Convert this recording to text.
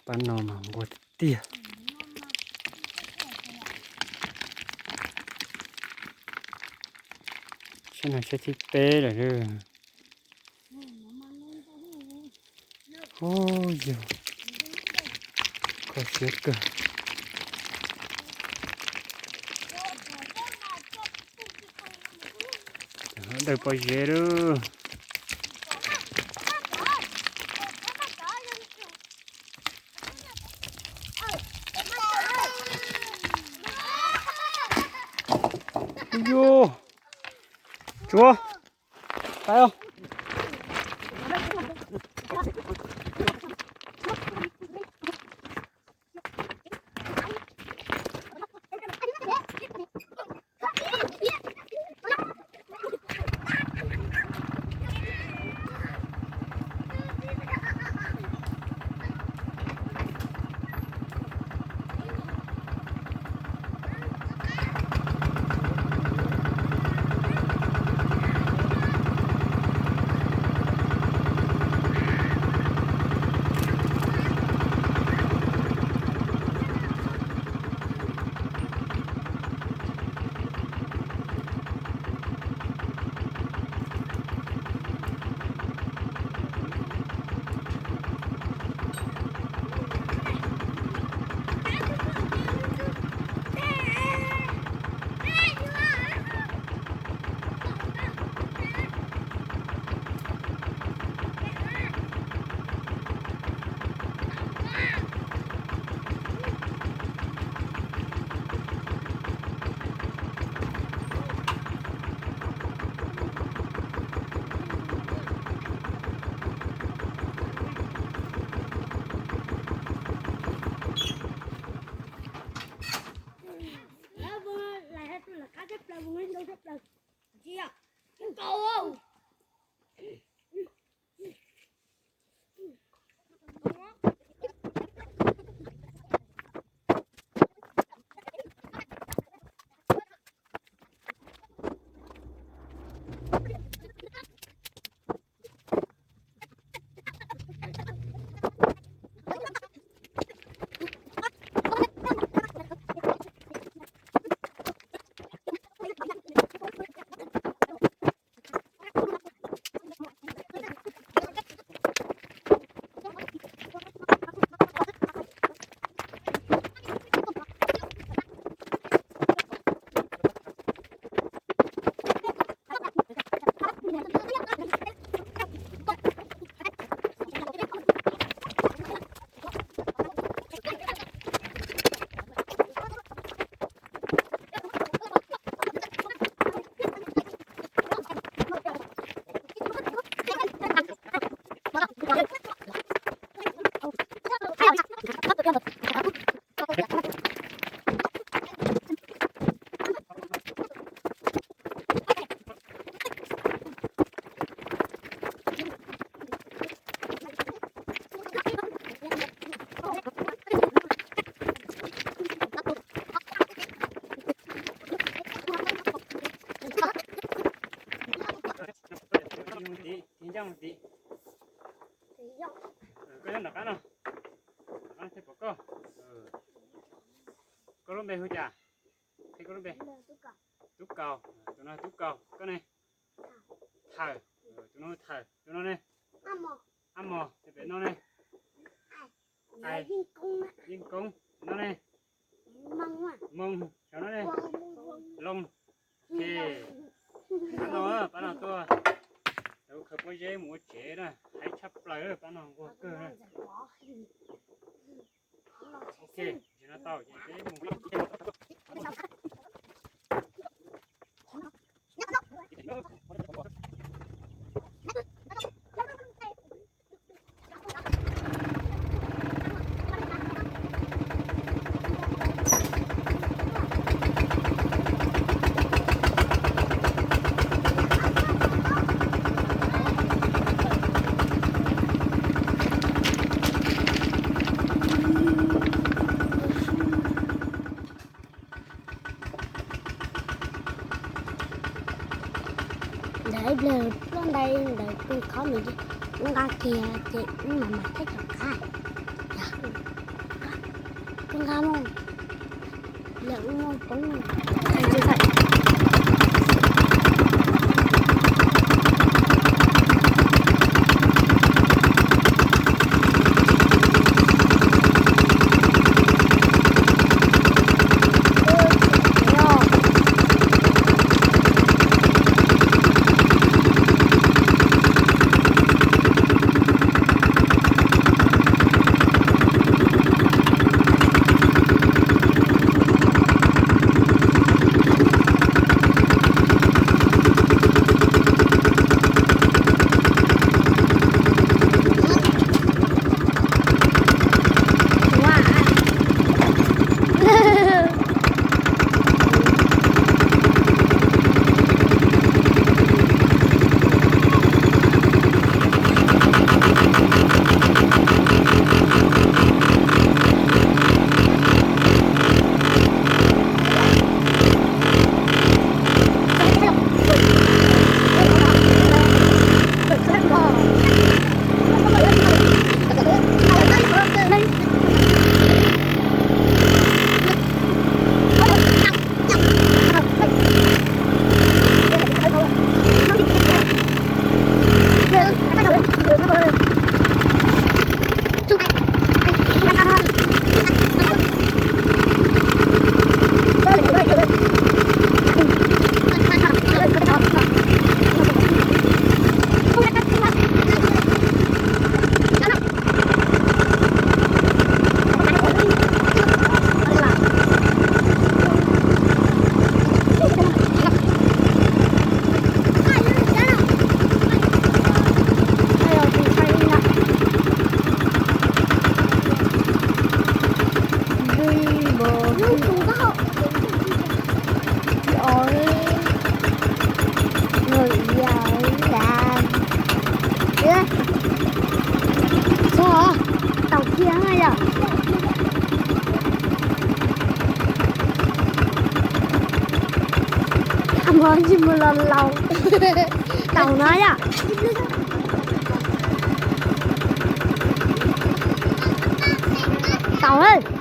Pab no mas nquag tiag tiag. Sab no sab thib peb lawm. Ub, yog kho siab kawg. Dawm pob zeb lawm. Ub, yuav tsuav tais os. Koj nyob nram qab no, nram qab no thiaj pom koj. Koj lub npe hu cas? Qhia koj lub npe. Tub Kaus, tus no Tub Kaus, koj ne? Thawm, tus no Thawm, tus no ne? Ab Mos, tus pem no ne? Yeej Koob, no ne? Moo, saum no ne? Loo. Ok, pab no, pab no tuaj khaws pob zeb mus ua tsev na, haib tshaj plaws, pab no nquag kawg na. Ok, no tau ces peb mus. Ntawd ib pliag ploj ntais ntawd pw khob mus, wb nqa kiag ces wb mam mam thaij rov qab. Koj nqa mus, lawm mus poob. Tau kiag yom. Mus tsis mus los laus. Tau no yom. Tau.